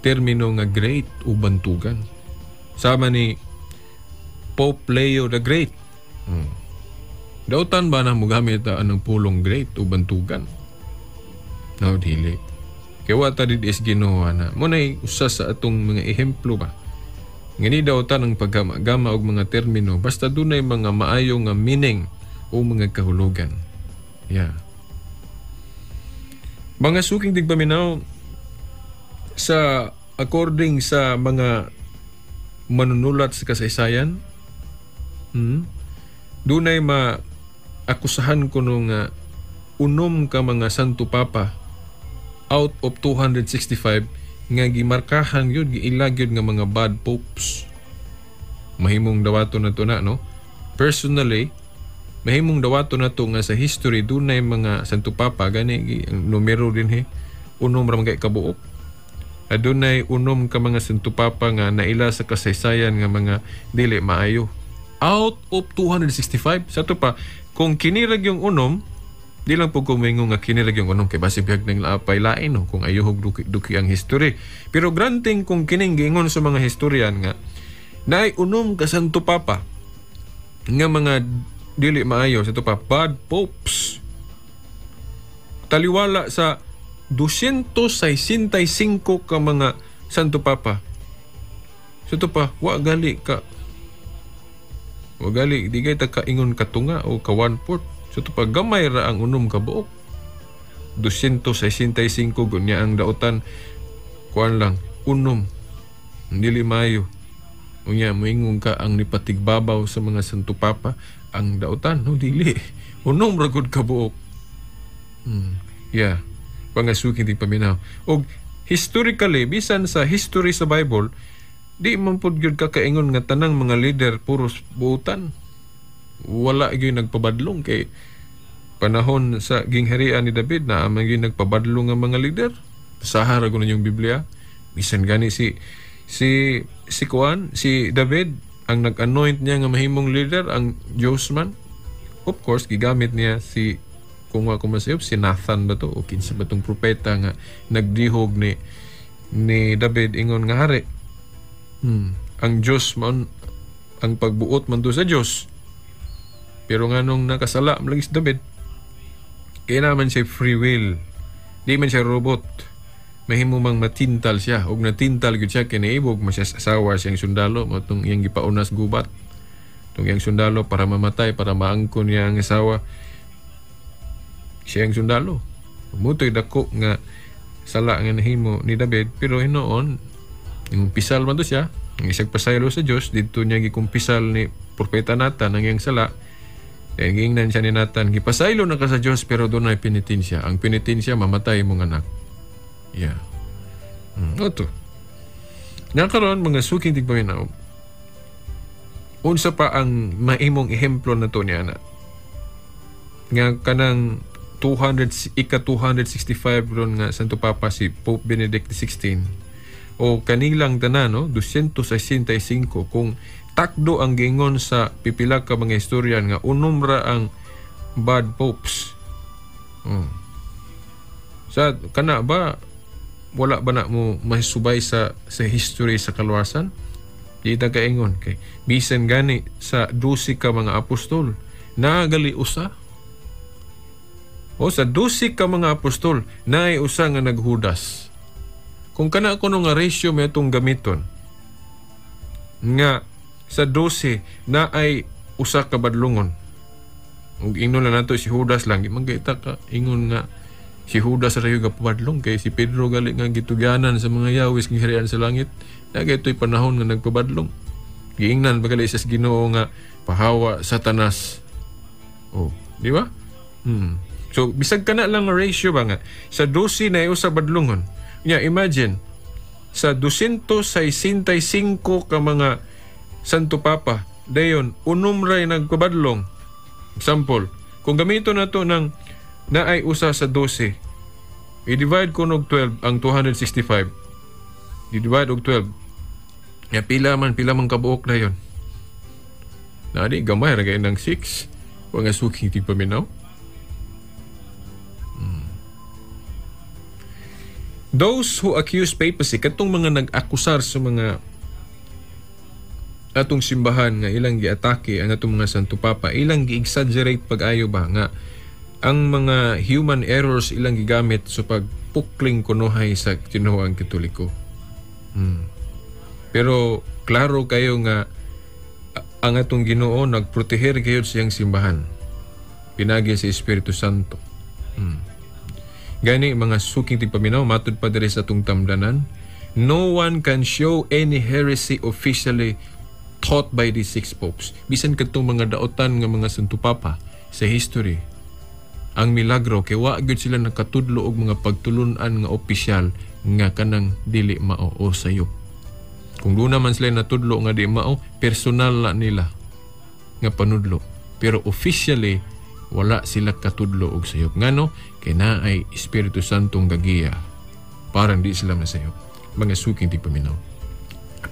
termino nga great o bantugan. Sama ni Pope Leo the Great. Dautan ba na mogamit ta anang pulong great o bantugan? No, dili. Kay wa ta did is Ginoo na. Mo nay usa sa atong mga ehemplo ba. Ngani dautan ang paggama-gama og mga termino basta dunay mga maayo nga meaning o mga kahulugan. Yeah. Mga suking tigpaminaw, sa according sa mga manunulat sa kasaysayan, dunay ma akusahan kuno nga unom ka mga Santo Papa out of 265 nga gimarkahan yun, giilag yun nga mga bad popes. Mahimong dawato na to na, no? Personally, mahimong dawato na to nga sa history dunay mga Santo Papa gani ang numero din he unom ra man kay kabuok. Adunay unom ka mga Santo Papa nga naila sa kasaysayan nga mga dili maayo. Out of 265 sa to pa, kung kinirag yung unom, di lang po kumingo nga kinirag yung unom kay basi bihag ng laapay lain, no, kung ayuhog duki, duki ang history. Pero granting kung kining giingon sa mga historian nga naay unom ka Santo Papa nga mga dili maayo, sa to pa, bad popes, taliwala sa 265 ka mga Santo Papa. Sa to pa, wa gali di kay ta kaingon katunga o ka 1/4. Sa to pa, gamay ra ang unom ka buok. 265 gunya ang dautan kuan lang unom dili maayo. Unya moingon ka ang nipatigbabaw sa mga Santo Papa ang dautan, no, dili, unom ra gud ka buok. Yeah. Mga suking tigpaminaw. Og historically, bisan sa history sa Bible, di man pud gyud ka kaingon nga tanang mga leader puros buutan. Wala gyud nagpabadlong kay panahon sa gingharian ni David na man gyud nagpabadlong ang mga leader. Basaha ra gud yung Biblia. Bisan gani si kuan, si David, ang nag-anoint niya nga mahimong leader ang Diyos man. Of course, gigamit niya si, kung ako masayop, si Nathan ba to o kinsa ba tong propeta nga nagdihog ni David ingon nga hari. Ang Diyos man, ang pagbuot man to sa Diyos. Pero nga nung nakasala man lagi si David, kaya naman siya free will. Di man siya robot. Mahimo mang matintal siya. Og natintal gyud siya, kinaibog man siya sa asawa siyang sundalo, mao tong iyang gipaunas gubat. Tong iyang sundalo para mamatay, para maangkon niya ang asawa siyang sundalo. Mutoy dako nga sala nga nahimo ni David, pero hinuon yung man to siya, ang isang pasaylo sa Dios didto niya gikumpisal ni propeta Nathan ang iyang sala. Then giingnan siya ni Nathan, gipasaylo na ka sa Dios pero dunay penitensya. Ang penitensya, mamatay imong anak. Yeah. Oto. Nga karon, mga suking tigpaminaw, unsa pa ang maimong ehemplo na to niya na? Nga kanang 200, ika 265 ron nga Santo Papa si Pope Benedict XVI o kanilang tanan, no, 265, kung takdo ang giingon sa pipila ka mga historian nga unom ra ang bad popes. Oh. Sa kana ba, wala ba na mo masubay sa history sa kaluwasan? Di ta kaingon kay bisan gani sa 12 ka mga apostol nagali usa. O sa 12 ka mga apostol naay usa nga naghudas. Kung kana kuno nga ratio may atong gamiton nga sa 12 na ay usa ka badlungon. Ug ingnon na nato si Judas lang, di man kay ta ka ingon nga si Judas ra yung gapabadlong kay si Pedro gali nga gitugyanan sa mga yawis nga harian sa langit. Na ito'y panahon nga nagpabadlong. Giingnan ba gali sa Ginoo nga pahawa Satanas. Oh, di ba? So bisag kana lang nga ratio ba nga sa 12 na usa badlongon. Nya imagine sa 265 ka mga Santo Papa, dayon unom ray nagpabadlong. Example, kung gamiton nato ng naay usa sa 12, i-divide ko og 12 ang 265. I-divide og 12. Ya pila man kabuok na yon. Na di gamay ra kay ng 6. Wa nga suking tigpaminaw. Those who accuse papacy, katong mga nag-akusar sa mga atong simbahan nga ilang giatake ang atong mga Santo Papa, ilang gi-exaggerate pag-ayo ba nga ang mga human errors ilang gigamit sa pagpukling kunuhay sa tinuoang Katoliko. Pero klaro kayo nga ang atong Ginoo nagproteher kayo sa iyang simbahan pinagi sa Espiritu Santo. Gani, mga suking tigpaminaw, matud pa diri sa atong tamdanan, no one can show any heresy officially taught by the six popes. Bisan kadtong mga daotan nga mga Santo Papa sa history, ang milagro kay wa gyud sila nakatudlo og mga pagtulun-an nga opisyal nga kanang dili mao o sayop. Kung doon naman sila natudlo nga di mao, personal na nila nga panudlo. Pero officially wala sila katudlo og sayop. Ngano? Kay naay Espiritu Santong gagiya. Parang di sila masayop. Mga suking tigpaminaw.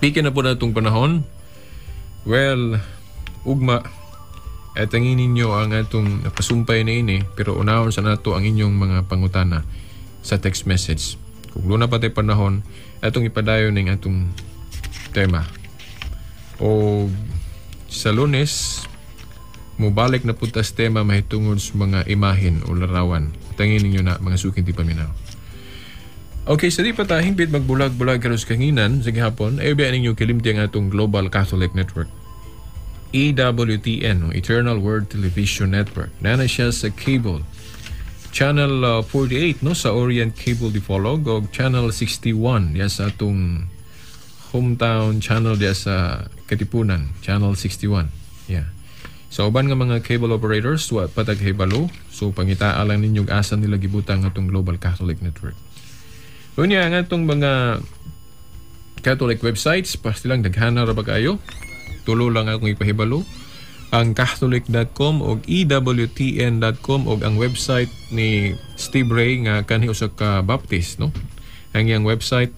Piki na po na itong panahon. Well, ugma, at angin ninyo ang atong napasumpay na ini, pero unahon sa nato ang inyong mga pangutana sa text message. Kung luna pa tayo panahon, atong ipadayon ning atong tema. O sa Lunes, mubalik na punta sa tema mahitungod sa mga imahen o larawan. Tangin ninyo na, mga suking tipaminaw. Okay, sa di pa ta hingpit magbulag-bulag karon sa kanginan sa gihapon, ay biya ninyo kilimti ang atong Global Catholic Network. EWTN, o Eternal Word Television Network. Nana siya sa cable. Channel 48, no, sa Orient Cable Dipolog o Channel 61 diya sa atong hometown channel diya sa Katipunan, Channel 61. Yeah. Sa uban nga mga cable operators, wa pa hibalo. So pangitaa lang ninyo asa nila gibutang atong Global Catholic Network. Unya ang atong mga Catholic websites, pastilang daghana ra ba kayo? Tulo lang akong ipahibalo. Ang catholic.com o ewtn.com o ang website ni Steve Ray nga kanhi usa ka Baptist, no? Ang iyang website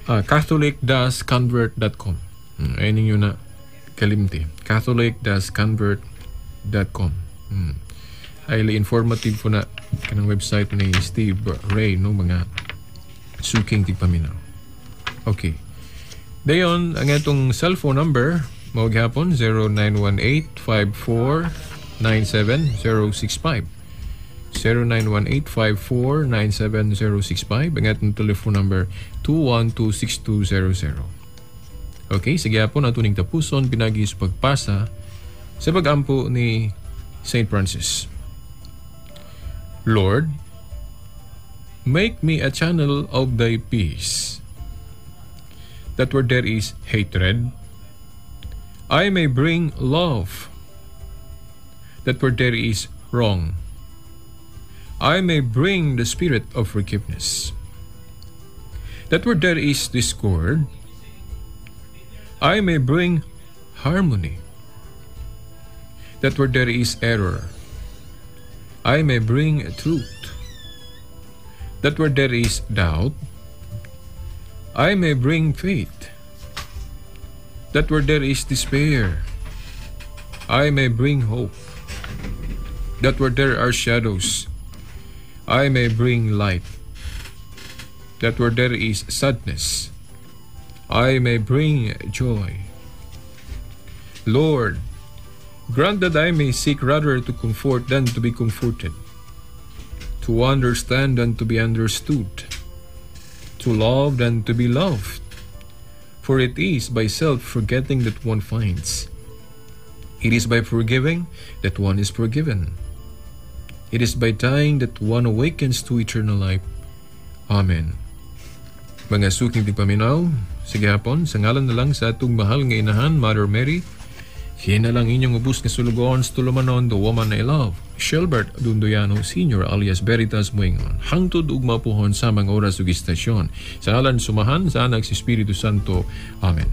catholic-convert.com. Ay ninyo na kalimti. catholic-convert.com. Highly informative po na kanang website ni Steve Ray, no, mga suking tigpaminaw. Okay. Dayon, ang atong cellphone number mao gihapon 0918-5497-065. 0918-5497-065. Ang atong telephone number 212-6200. Okay, sige po nato ning tapuson pinagi sa pagpasa sa pagampo ni St. Francis. Lord, make me a channel of thy peace, that where there is hatred, I may bring love, that where there is wrong, I may bring the spirit of forgiveness, that where there is discord, I may bring harmony, that where there is error, I may bring truth, that where there is doubt, I may bring faith, that where there is despair, I may bring hope, that where there are shadows, I may bring light, that where there is sadness, I may bring joy. Lord, grant that I may seek rather to comfort than to be comforted, to understand than to be understood, to love than to be loved. For it is by self-forgetting that one finds. It is by forgiving that one is forgiven. It is by dying that one awakens to eternal life. Amen. Mga suking tigpaminaw, sige hapon, sa ngalan na lang sa atong mahal nga inahan, Mother Mary, hina lang inyong ubos nga sulugoon sa tulumanon, the woman I love, Shelbert Dundoyano Sr. alias Veritas Muingon. Hangtod ug mapuhon sa mga oras ug istasyon. Sa ngalan sumahan sa Anak sa Espiritu Santo. Amen.